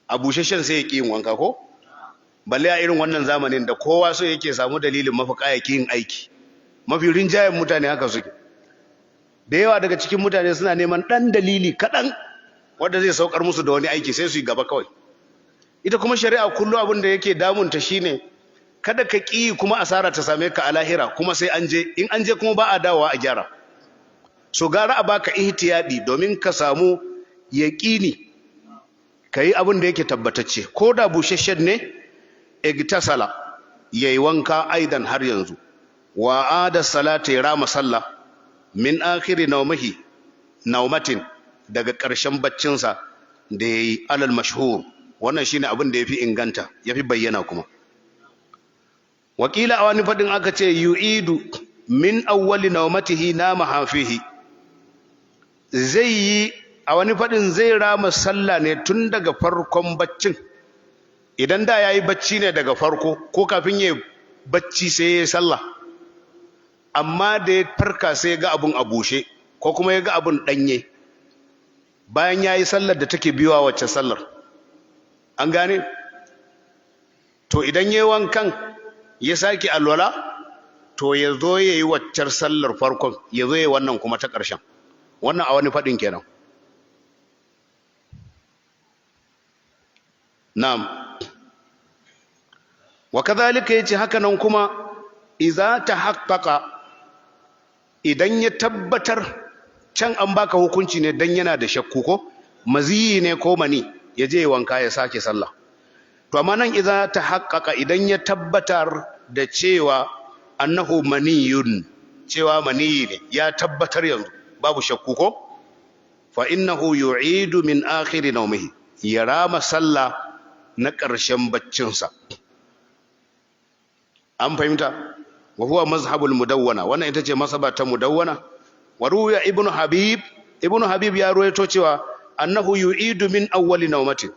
a bushashen, sai ya ƙi yin wanka. Ko balle a irin wannan zamanin da kowa so yake samu dalilin mafaka ya ƙi yin aiki. Mafi rinjayen mutane haka suke. Da yawa daga cikin mutane suna neman ɗan dalili kaɗan wanda zai saukar musu da wani aiki, sai su yi gaba kawai. Ita kuma shari'a kullum abin da yake damunta shine kada ka ƙi kuma asara ta same ka a lahira, kuma sai an je, in an je kuma ba a dawowa a gyara. So gara a baka ihtiyadi domin ka samu yaƙini, ka yi abin da yake tabbatacce. Ko da busasshen ne, igtasala, yayi wanka aidan har yanzu. Wa ada salata, ya rama sallah, min akhiri naumihi, naumatin, daga ƙarshen baccinsa da yayi, alal mashhur. Wannan shine abin da yafi inganta, yafi bayyana. Kuma wakila, a wani fadin aka ce yu'idu min awwali naumatihi nama hafihi. Zai yi, a wani fadin zai rama sallah ne tun daga farkon baccin. Idan da yayi bacci ne daga farko, ko kafin ya bacci sai ya yi sallah, amma da ya farka sai ya ga abun a bushe, ko kuma ya ga abun danye bayan ya yi sallar da take biyuwa wacce sallar, an gane? To idan ya yi wankan ya sake alwala, to ya zo ya yi waccar sallar farkon, ya zo ya yi wannan kuma ta ƙarshen. Wannan a wani faɗin kenan. Na'am. Wa kadhalika, yace haka nan kuma, idza tahaqqaqa, idan ya tabbatar. Can an baka hukunci ne dan yana da shakku ko maziyi ne ko mani, ya je wanka ya sake sallah. To amma nan, idza tahaqqaqa, idan ya tabbatar da cewa annahu maniyun, cewa maniyi ne, ya tabbatar yanzu babu shakku ko, fa innahu yu'idu min akhir nawmihi, ya rama sallah na ƙarshen baccinsa. An fahimta? Wa huwa mazhabul Mudawwana, wannan ita ce mazhaba ta Mudawwana. Wa ruwiya Ibnu Habib, Ibnu Habib ya ruwaito cewa annahu yu'idu min awwali nawmatin,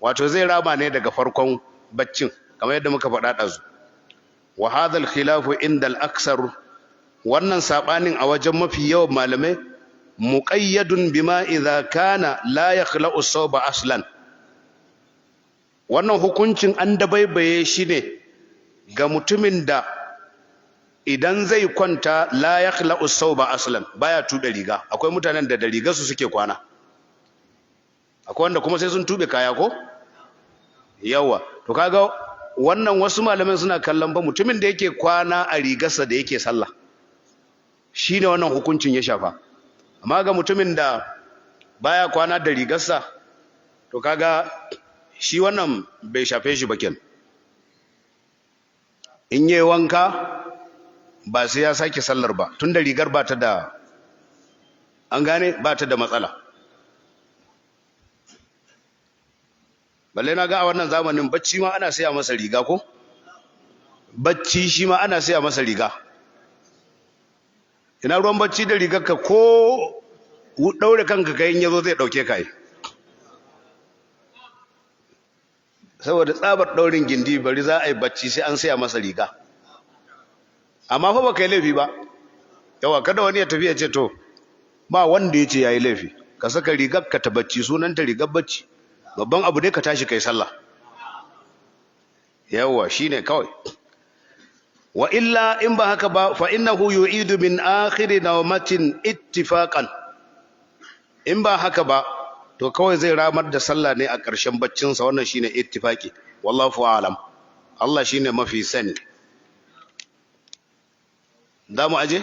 wato zai rama ne daga farkon baccin, kamar yadda muka faɗa ɗazu. Wa hadha al-khilafu inda al-aksar, wannan sabanin a wajen mafi yawan malamai, muqayyadun bima idza kana la yakhla'u sawba aslan. Wannan hukuncin an dabaibaye shi ne ga mutumin da idan zai kwanta la yakhla'u sawba aslan, baya tube riga. Akwai mutanen da da rigar su suke kwana, akwai wanda kuma sai sun tube kaya ko yawa. To kaga wannan, wasu malaman suna kallon ba mutumin da yake kwana a rigarsa da yake sallah, shine wannan hukuncin ya shafa. Amma ga mutumin da baya kwana da rigarsa, to kaga shi wannan bai shafe shi ba kenan. In yi wanka ba sai ya sake sallar ba, tunda rigar ba ta da, an gane, ba ta da matsala. Balle na ga a wannan zamanin bacci ma ana saya masa riga ko? Bacci shi ma ana saya masa riga. Ina ruwan bacci da rigar ka? Ko daure kanka kai, in yazo zai dauke ka yi. Saboda tsabar daurin gindi, bari za a yi bacci sai an saya masa riga. Amma fa baka yi laifi ba. Yawa, kada wani ya tafi ya ce to ba wanda ya ce yayi laifi. Ka saka rigar ka ta bacci, sunanta rigar bacci. Babban abu ne ka tashi kai sallah. Yawa, shine kawai. Wa illa, in ba haka ba, fa innahu yu'idu min akhir nawmatin ittifaqan. In ba haka ba, to kawai zai ramar da sallah ne a ƙarshen baccinsa. Wannan shine ittifaqi. Wallahu a'lam, Allah shine mafi sani. Za mu aje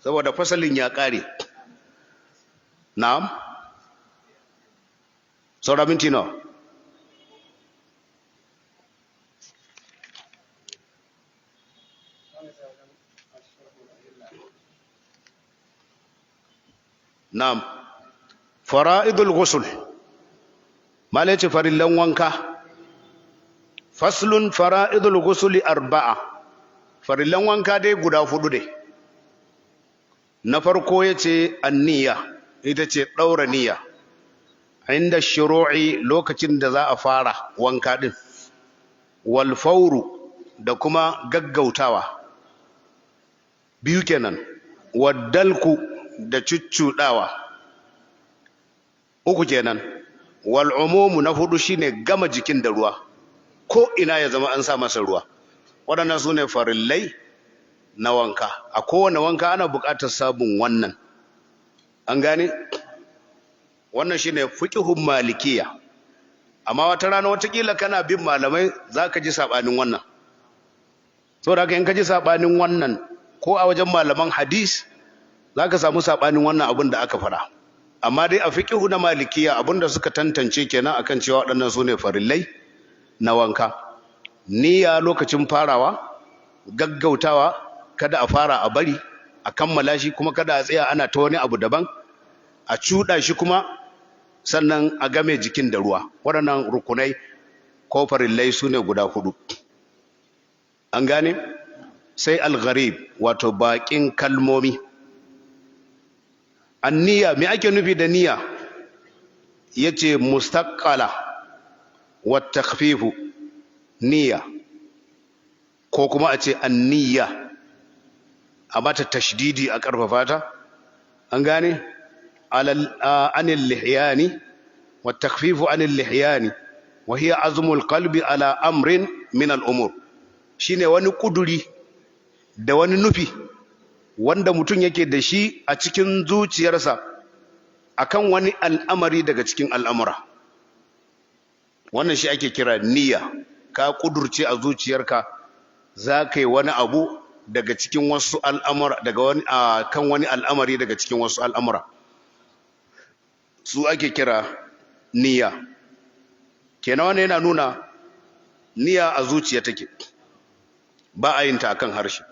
saboda fasalin ya ƙare. Na'am, saura minti nawa? Na'am. Fara'idul ghusl, mala ce farillan wanka. Faslun: fara'idul ghusl arba'a, farillan wanka dai guda hudu ne. Na farko yace anniya, ita ce daura niyya, inda shuru'i, lokacin da za a fara wanka din, wal fawru, da kuma gaggautawa, biyu kenan, waddalku, da cuccudawa, uku kenan, wal umumu, na hudu shine gama jikin da ruwa, ko ina ya zama an sa masa ruwa. Waɗannan su ne farillai na wanka. A kowane wanka ana buƙatar sabon wannan, an gane? Wannan shine fiqhun Malikiya. Amma wata rana watakila kana bin malamai zaka ji sabanin wannan. Saboda haka in ka ji sabanin wannan, ko a wajen malaman hadis zaka samu sabanin wannan abin da aka fara. Amma dai a fiqhu na Malikiya, abin da suka tantance kenan akan cewa waɗannan sune farillai na wanka: niyya lokacin farawa, Gaggautawa, kada a fara a bari, a kammala shi, kuma kada a tsaya ana ta wani abu daban, a cuɗa shi kuma sannan a game jikin da ruwa. Waɗannan rukunai ko farillai su ne guda hudu. An gane? Sai al-gharib, wato baƙin kalmomi. Anniya, me ake nufi da niyya? Yace mustaqala wa takhfifu niyya, ko kuma a ce anniya, a mata tashdidi, a karfafa ta. An gane? Anil lihyani wa takhfifu anil lihyani, wa hiya azmul qalbi ala amrin min al umur. Shine wani kuduri da wani nufi wanda mutum yake da shi a cikin zuciyarsa akan wani al'amari daga cikin al'amura. Wannan shi ake kira niyya. Ka kudurce a zuciyarka za ka yi wani abu daga cikin wasu al'amura, daga wani kan wani al'amari daga cikin wasu al'amura, su ake kira niyya. Kenan wannan yana nuna niyya a zuciya take, ba a yin ta akan harshe.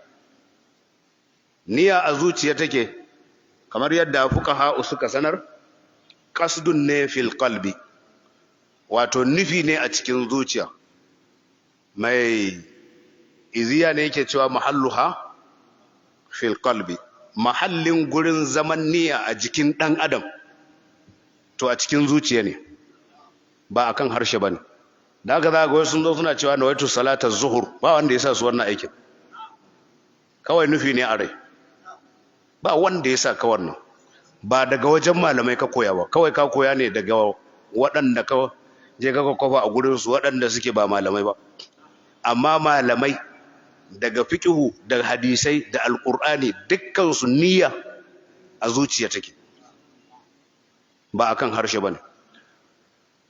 Niyya a zuciya take, kamar yadda fuqaha suka sanar, qasdun ne fil qalbi, wato nufi ne a cikin zuciya. Mai iziya ne yake cewa mahalluha fil qalbi, mahallin gurin zaman niyya a jikin dan adam to a cikin zuciya ne, ba akan harshe bane. Da haka za ga wasu sun zo suna cewa nawaitu salata zuhur, ba wanda ya sa su wannan aikin, kawai nufi ne a rai, ba wanda ya sa ka wannan, ba daga wajen malamai ka koya ba, kawai ka koya ne daga waɗanda ka je ka kwafa a gurin su, waɗanda suke ba malamai ba. Amma malamai daga fiqhu da hadisai da alqur'ani, dukkan su niyya a zuciya take, ba akan harshe bane.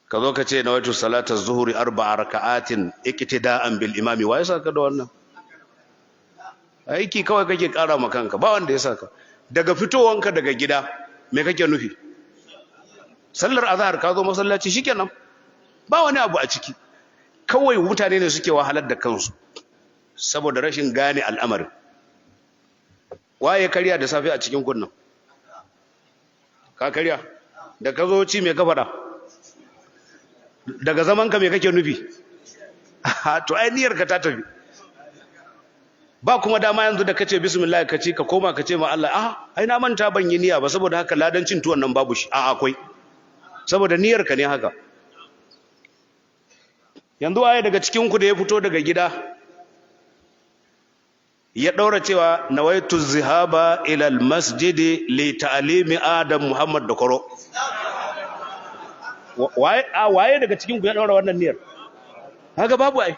Ka zo ka ce nawaitu salatar zuhuri arba'a raka'atin iqtida'an bil imami, wa ya saka da wannan aiki? Kawai kake kara ma kanka, ba wanda ya saka. Daga fitowanka daga gida, me kake nufi? Sallar azhar, ka zo masallaci, shikenan, ba wani abu a ciki. Kawai mutane ne suke wahalar da kansu saboda rashin gane al'amarin. Waye karya da safe a cikin kunnan? Ka karya da ka zo ci, me ka faɗa? Daga zaman ka, me kake nufi? To ai niyyar ka ta tafi, ba kuma dama yanzu da kace bismillah ka ci, ka koma ka ce ma Allah, "Ah, ai na manta ban yi niyya ba, saboda haka ladan cin tuwon nan babu shi." A akwai, saboda niyyar ka ne haka. Yanzu waye daga cikin ku da ya fito daga gida ya daura cewa nawaitu zihaba ila almasjidi li ta'limi Adam Muhammad Dokoro? Waye, waye daga cikin ku ya daura wannan niyyar haka? Babu ai.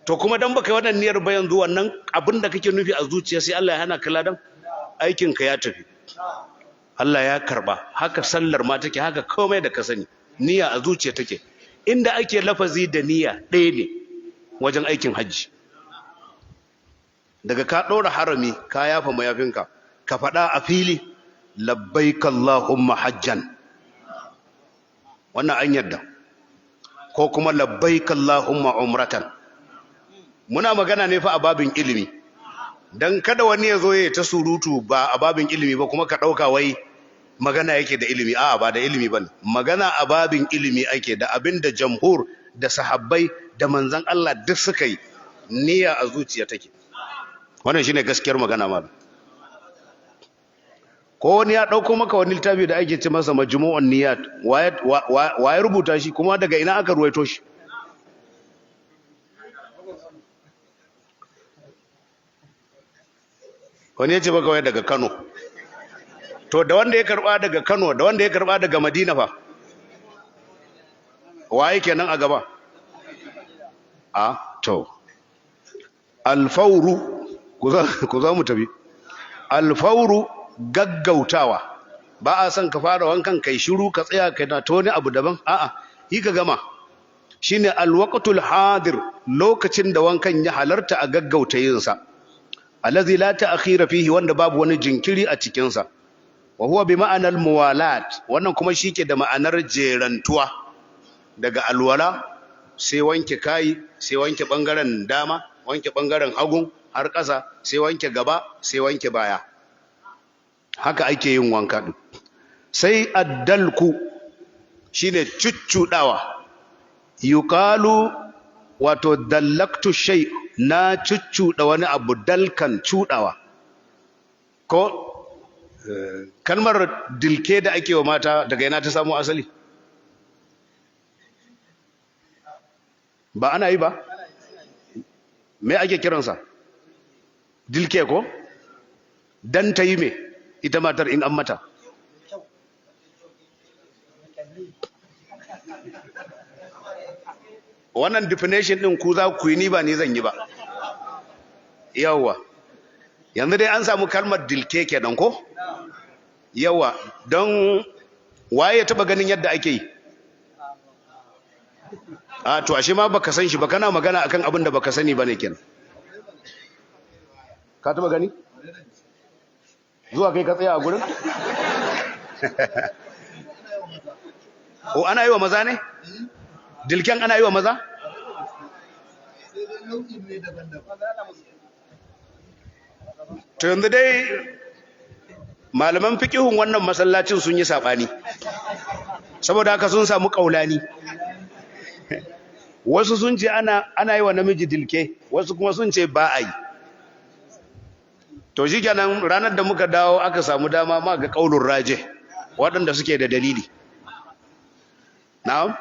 To kuma dan baka yi wannan niyyar ba, yanzu wannan abin da kake nufi a zuciya, sai Allah ya hana ka ladan aikin ka? Ya tafi, Allah ya karba. Haka sallar ma take, haka komai da ka sani, niyya a zuciya take. Inda ake lafazi da niyya ɗaya ne, wajen aikin hajji. Daga ka ɗora harami, ka yafa mayafinka, ka faɗa a fili, "Labbaik Allahumma hajjan", wannan an yarda, ko kuma "Labbaik Allahumma umratan". Muna magana ne fa a babin ilimi, dan kada wani ya zo ya ta surutu ba a babin ilimi ba, kuma ka ɗauka wai magana yake da ilimi. A'a, ba da ilimi bane magana, a babin ilimi ake, da abin da jamhur da sahabbai da manzon Allah duk suka yi, niyya a zuciya take. Wannan shine gaskiyar magana malam. Ko wani ya ɗauko maka wani littafi da ake ce masa Majmu'un Niyyat, waye rubuta shi, kuma daga ina aka ruwaito shi? Wani ya ce maka wai daga Kano. To da wanda ya karba daga Kano da wanda ya karba daga Madina fa, waye kenan a gaba? A to, alfauru, ku za mu tafi. Alfauru, gaggautawa. Ba a son ka fara wankan kai shiru, ka tsaya kai na ta wani abu daban. A'a, yi ka gama. Shine alwaqtul hadir, lokacin da wankan ya halarta a gaggauta yin sa, allazi la ta'khira fihi, wanda babu wani jinkiri a cikin sa. Wa huwa bi ma'anar muwalat, wannan kuma shike da ma'anar jerantuwa, daga alwala sai wanke kai, sai wanke bangaren dama. Wanke bangaren hagun har ƙasa, sai wanke gaba, sai wanke baya. Haka ake yin wanka din. Sai addalku, shine cuccudawa. Yuqalu, wato dallaktu shay, na cuccuda wani abu, dalkan cudawa. Ko kalmar dilke da ake wa mata, daga yana ta samu asali? Ba ana yi ba? Me ake kiransa? Dilke ko? Dan ta yi me ita matar in an mata? Wannan definition din ku za ku yi, ni ba ni zan yi ba. Yawa, yanzu dai an samu kalmar dilke kenan ko? Yawa, don waye ya taba ganin yadda ake yi? A to, ashe ma baka san shi ba, kana magana akan abin da baka sani bane kenan. Ka taba gani? Zuwa kai ka tsaya a gurin? O, ana yi wa maza ne? Dilken ana yi wa maza? To yanzu dai malaman fiqihun wannan masallacin sun yi sabani, saboda haka sun samu kaulani. Wasu sun ce ana yi wa namiji dilke, wasu kuma sun ce ba a yi. To shikenan, ranar da muka dawo aka samu dama ma ga kaulun raje waɗanda suke da dalili. Na'am,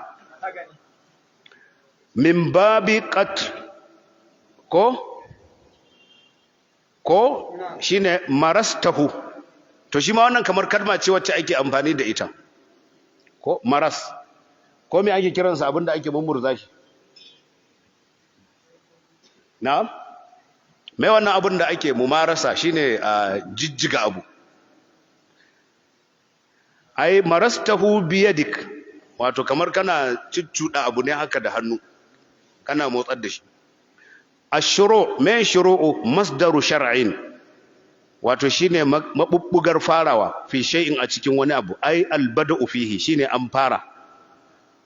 min babi qat ko shine marastahu. To shi ma wannan kamar kalma ce wacce ake amfani da ita, ko maras, ko me ake kiransa abinda ake mummurza shi? Na'am, me wannan abin da ake mumarasa? Shine a jijjiga abu. Ai marastahu biyadik, wato kamar kana cuccuda abu ne haka da hannu, kana motsar da shi. Ashuru, me shuru'u? Masdaru shar'in, wato shine mabubbugar farawa, fi shay'in, a cikin wani abu, ai albada'u fihi, shine an fara.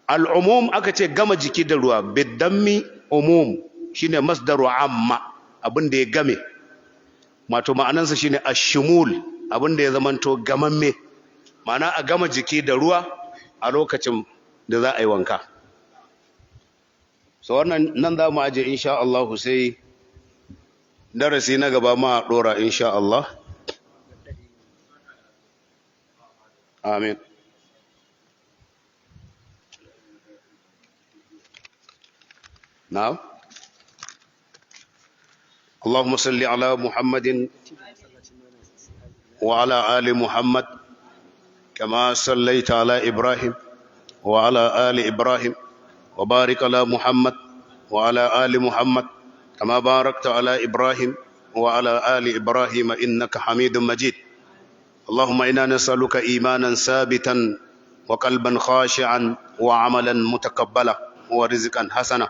Al'umum, aka ce gama jiki da ruwa, bidammi umum, shine masdaru amma, abin da ya game. Wato ma'anansa shine ashumul, abin da ya zamanto gamamme, ma'ana a gama jiki da ruwa a lokacin da za a yi wanka. So wannan nan za mu aje, insha Allah, sai darasi na gaba ma dora, insha Allah. Amin. Na'am. اللهم صل على محمد وعلى آل محمد كما صليت على إبراهيم وعلى آل إبراهيم، وبارك على محمد وعلى آل محمد كما باركت على إبراهيم وعلى آل إبراهيم إنك حميد مجيد. اللهم إنا نسألك إيمانا ثابتا وقلبا خاشعا وعملا متقبلا ورزقا حسنا.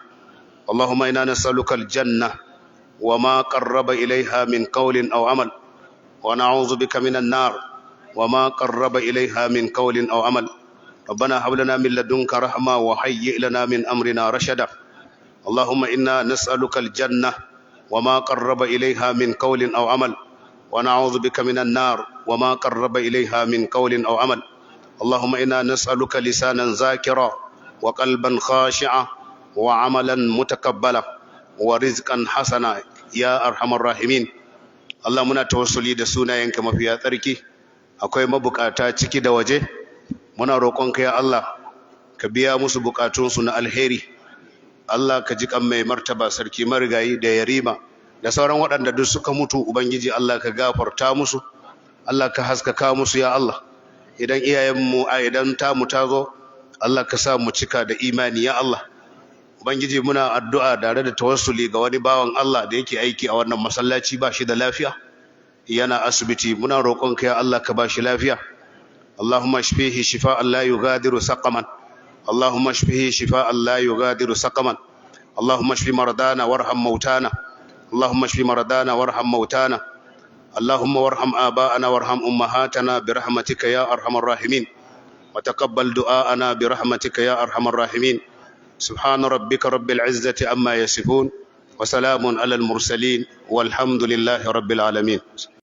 اللهم إنا نسألك الجنة وما قرب إليها من قول أو عمل، ونعوذ بك من النار وما قرب إليها من قول أو عمل. ربنا هب لنا من لدنك رحمة وهيئ لنا من أمرنا رشدا. اللهم إنا نسألك الجنة وما قرب إليها من قول أو عمل، ونعوذ بك من النار وما قرب إليها من قول أو عمل. اللهم إنا نسألك لسانا ذاكرا وقلبا خاشعا وعملا متقبلا ورزقا حسنا يا أرحم الراحمين. Allah, muna tawassuli da sunayenka mafiya tsarki, akwai mabukata ciki da waje, muna roƙonka ya Allah ka biya musu bukatunsu na alheri. Allah, ka ji kan mai martaba sarki marigayi da yarima da sauran waɗanda duk suka mutu. Ubangiji Allah, ka gafarta musu, Allah ka haskaka musu. Ya Allah, idan iyayenmu a idan tamu ta zo, Allah ka sa mu cika da imani. Ya Allah Ubangiji, muna addu'a tare da tawassuli ga wani bawan Allah da yake aiki a wannan masallaci, ba shi da lafiya, yana asibiti. Muna roƙonka ya Allah ka ba shi lafiya. Allahumma shfihi shifa'an la yughadiru saqaman. Allahumma shfihi shifa'an la yughadiru saqaman. Allahumma shfi mardana warham mautana. Allahumma shfi mardana warham mautana. Allahumma warham aba'ana warham ummahatana birahmatika ya arhamar rahimin. وتقبل دعاءنا برحمتك يا أرحم الراحمين. سبحان ربك رب العزة عما يصفون. Wa salamun alal mursalin, walhamdulillahi rabbil alamin.